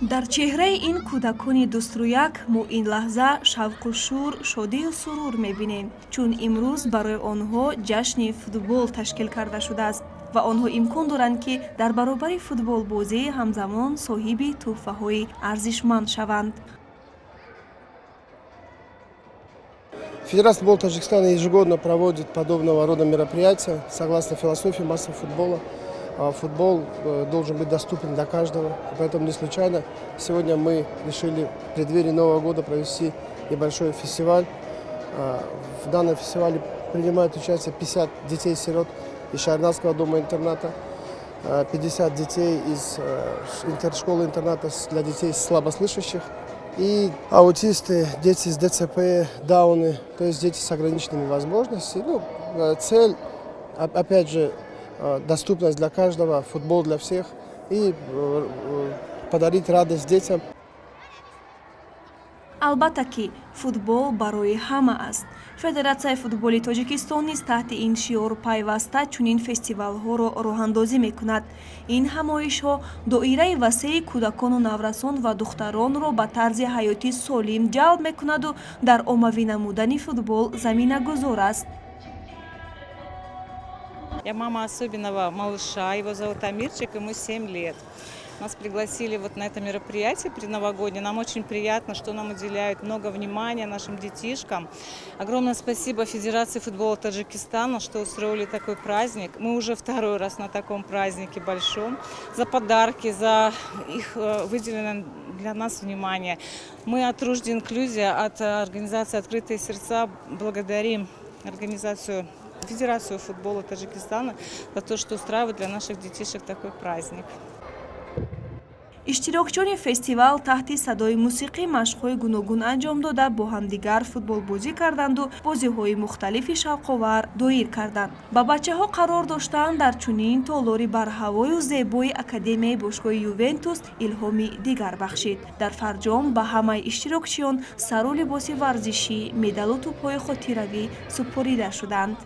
Дар чеҳраи ин кӯдакони дӯстрӯяк мо ин лаҳза шавқу шӯр, шодию сурур мебинем, чун имрӯз барои онҳо ҷашни футбол ташкил карда шудааст ва онҳо имкон доранд, ки дар баробари футболбозӣ ҳамзамон соҳиби тӯҳфаҳои арзишманд шаванд. Федерация футбола Таджикистана ежегодно проводит подобного рода мероприятия согласно философии массового футбола. Футбол должен быть доступен для каждого. Поэтому не случайно сегодня мы решили в преддверии Нового года провести небольшой фестиваль. В данном фестивале принимают участие 50 детей-сирот из Шайрназского дома-интерната, 50 детей из школы-интерната для детей слабослышащих и аутисты, дети с ДЦП, дауны, то есть дети с ограниченными возможностями. Ну, цель, опять же, доступность для каждого, футбол для всех и подарить радость детям. Албатта ки футбол барои ҳама аст. Федератсияи футболи Тоҷикистон низ таҳти ин шиор пайваста чунин фестивалҳоро роҳандозӣ мекунад. Ин ҳамоишҳо доираи васеи кӯдакону наврасон ва духтаронро ба тарзи ҳаёти солим ҷалб мекунаду дар оммавӣ намудани футбол заминагузор аст. Я мама особенного малыша, его зовут Амирчик, ему 7 лет. Нас пригласили вот на это мероприятие предновогоднее. Нам очень приятно, что нам уделяют много внимания, нашим детишкам. Огромное спасибо Федерации футбола Таджикистана, что устроили такой праздник. Мы уже второй раз на таком празднике большом. За подарки, за их выделенное для нас внимание. Мы от Рушди Инклюзия, от организации «Открытые сердца» благодарим организацию Федерацию футбола Таджикистана за то, что устраивают для наших детишек такой праздник. Иштирокчиёни фестивал таҳти садои мусиқӣ машқҳои гуногун анҷом дода, бо ҳамдигар футболбозӣ карданду бозиҳои мухталифи шавқовар доир карданд. Ба бачаҳо қарор доштан дар чунин толори барҳавою зебои Академияи бошгоҳи «Ювентус» илҳоми дигар бахшид. Дар фарҷом ба ҳамаи иштирокчиён сару либоси варзишӣ, медалу тӯбҳои хотиравӣ супорида шуданд.